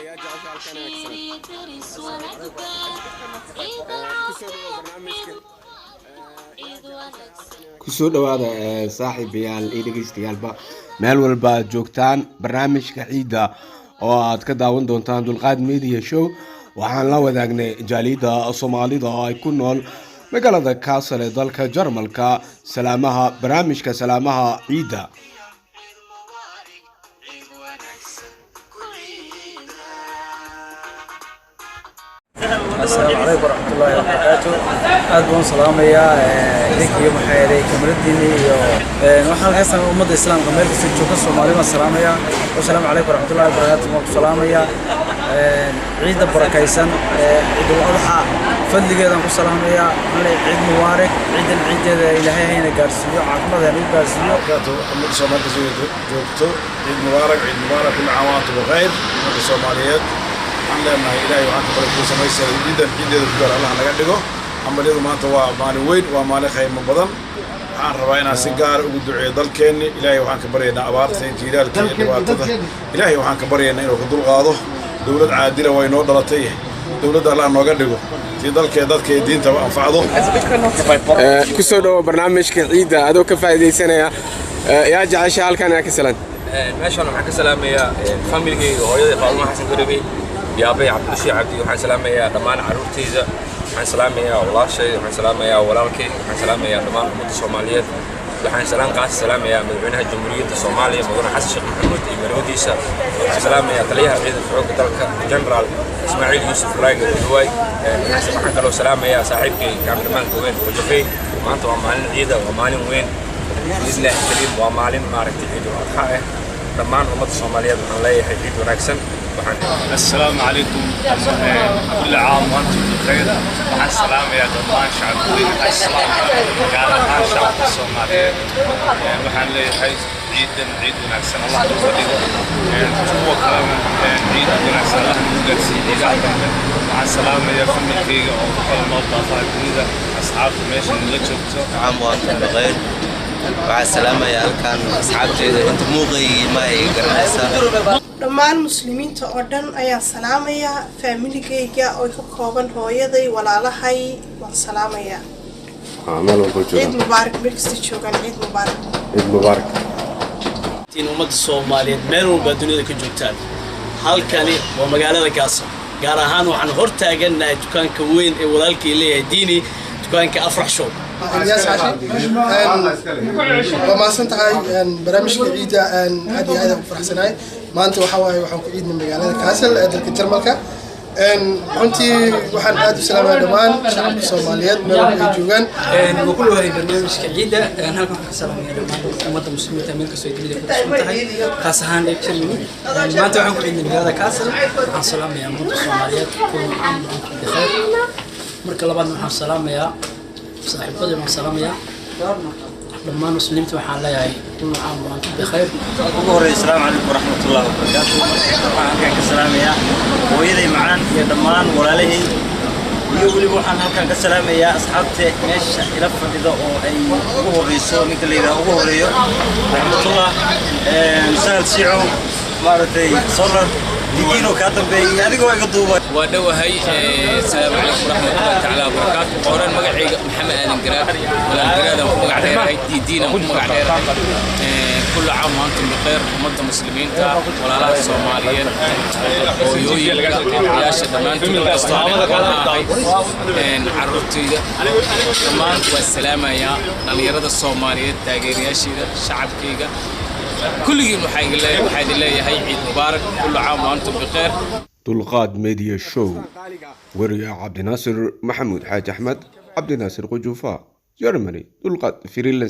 Ciidda, yaa jecesha halkan inaad ka salaanto? Kusoo dhawow barnaamijka. Kusoo dhawaada, saaxiibayaal iyo dhegeystayaalba, meel walba aad joogtaan, barnaamijka ciidda oo aad ka daawan doontaan Dulqaad Media Show. Waxaan la wadaagnay jaaliyadda Soomaalida oo ay ku nool magaalada Kassel ee dalka Jarmalka salaamaha barnaamijka salaamaha ciidda. Ciid wanaagsan ku ciida. Asalaamu calaykum waraxmatullaahi wabarakaatu. Aad baan u salaamayaa idinkiyo, maxaa yeelay, kamaradiini iyo waxaan heestan ummadda Islaamka meel kasta joogta. Soomaali baan salaamayaa. Wasalaamu calaykum waraxmatullaahi wabarakaatu. Waan ku salaamayaa ciidda barakaysan ee Ciidul Adxa fadligeedaan ku salaamayaa. Waxaan leeyahay ciid mubaarak. Ciidan ciiddeeda Ilaahay hayna gaarsiiyo, caafimaad hayna u gaarsiiyo. Ummadda Soomaalida soo joogto, ciid mubaarak, ciid mubaarak, كل عام وأنتم بخير. Ummadda Soomaaliyeed waxaan leenahay, Ilaahay waxaan ka baray kuu samaysa ciidan ciideeda ku gaar Allah naga dhigo. Hambalyadu maanta waa maalin weyn, waa maalin khaymo badan. Waxaan rabaa inaan si gaara ugu duceeyo dalkeenni. Ilaahay waxaan ka baryaynaa abaarta iyo jiilaalka iyo dhibaatada. Ilaahay waxaan ka baryaynaa inuu ka dulqaado. Dowlad caadila way noo dhalatay. Dowladda Allah nooga dhigo si dalkee, dadka iyo diintaba anfacdo. Kusoo dhawow barnaamijka ciidda adoo ka faa'iidaysanaya. Yaa jecesha halkan inaad ka salaanto? Meeshan waxaan ka salaamayaa familigayga, hooyaday Faadumo Xasan Garabey iyo aabbahay Cabdirashiid Cabdi. Waxaan salaamayaa dhammaan carruurtayda, waxaan salaamayaa walaashay, waxaan salaamayaa walaalkay, waxaan salaamayaa dhammaan ummadda Soomaaliyeed. Waxaan salaan qaas salaamayaa madaxweynaha Jamhuuriyadda Soomaaliya, Mudane Xasan Sheekh Maxamuud, iyo marwadiisa. Waxaan salaamayaa taliyaha ciidanka xoogga dalka, General Ismaaciil Yuusuf Raage Duwaay. Waxaan kaloo salaamayaa saaxiibkay kaamiramanka weyn Wajafey. Maanta waa maalin ciida, waa maalin weyn biidnillaahi kariim, waa maalin maaragtay Ciidul Adxa ah. Dhammaan ummadda Soomaaliyeed waxaan leeyahay ciid wanaagsan. Waxaan السلام عليكم، كل عام وانتم بخير. Waxaan salaamayaa dhammaan shacabweynaha Islaamka, gaar ahaan shacabka Soomaaliyeed. Waxaan leeyahay ciidan ciid wanaagsan Allah nooga dhigo, kuwa kalena ciid wanaagsan Allah nagu gaarsiiyo ciidaha dambe. Waxaan salaamayaa familkayga oo ku kala nool daafaha dunida, asxaabta meesha nala joogto. عام وأنتم بخير. Waxaan salaamayaa halkan asxaabteyda inta muuqaygii ma ay garanaysaa. Dhammaan Muslimiinta oo dhan ayaan salaamayaa. Faamiligayga oo ka kooban hooyaday, walaalahay, waan salaamayaa. Meel walba Ciid joogaan. mubaarak meel kasta joogaan, ciid mubaarak. Ciid mubaarak. In ummadda Soomaaliyeed meel walba dunida ka joogtaan, halkani waa magaalada Kassel, gaar ahaan waxaan hor taagannahay dukaanka weyn ee walaalkii leeyahay Diini, dukaanka Afrax Shop. Ilyaas Xaashi, waa mahadsan tahay. Barnaamijka ciidda aad iyo aad aan u faraxsanahay. Maanta waxaa waaye waxaan ku ciidnay magaalada Kassel ee dalka Jarmalka. Runtii waxaan aad u salaamaya dhammaan shacabka Soomaaliyeed meel walba ay joogaan. Waa ku dhawahay barnaamijka ciidda. Halkan waxaan ka salaamaya dhammaan ummadda Muslimiinta meel kastoo ay dunida ku sugan tahay, khaas ahaan reer Germany. Maanta waxaan ku ciidnay magaalada Kassel. Waxaan salaamayaa ummadda Soomaaliyeed, كل عام وأنتم بخير. Marka labaadna waxaan salaamayaa saaxiibadii, baan salaamayaa dhammaan Muslimiinta. Waxaan leeyahay كل عام وأنتم بخير. Ugu horreeya, asalaamu calaykum waraxmatullahi wabarakaatu. Waxaan halkan ka salaamayaa hooyaday macaan iyo dhammaan walaalahay, iyo weliba waxaan halkan ka salaamayaa asxaabta meesha ila fadhida oo ay ugu horeyso ninka la yidhaha ugu horeeyo Raxmatullah Sahal Siicow, maaragtay, Solar Didiino kaa dambeeyay, adigoo iga duuba. Waa dhowahay. Asalaamu calaykum waraxmatullahi tacaala wabarakaatu. Qoran magacayga Maxamed Aadan Garaad, walaal Garaadaan ku magac dheerahay, Diidiinaan ku magac dheerahay. كل عام وأنتم بخير ummadda Muslimiinta, walaalaha Soomaaliyeed, hooyooyinka, aabbayaasha, dhammaantood kastoo aan ahay, carruurtayda dhammaan waa salaamayaa, dhallinyarada Soomaaliyeed, taageerayaashayda, shacabkayga kulligiin. Waxaa idin leeyahay ciid mubaarak, كل عام وأنتم بخير. Dulqaad Media Show, weriye Cabdinaasir Maxamuud Xaaji Axmed, Cabdinaasir Qujuufa, Germany, Dulqaad Freelance.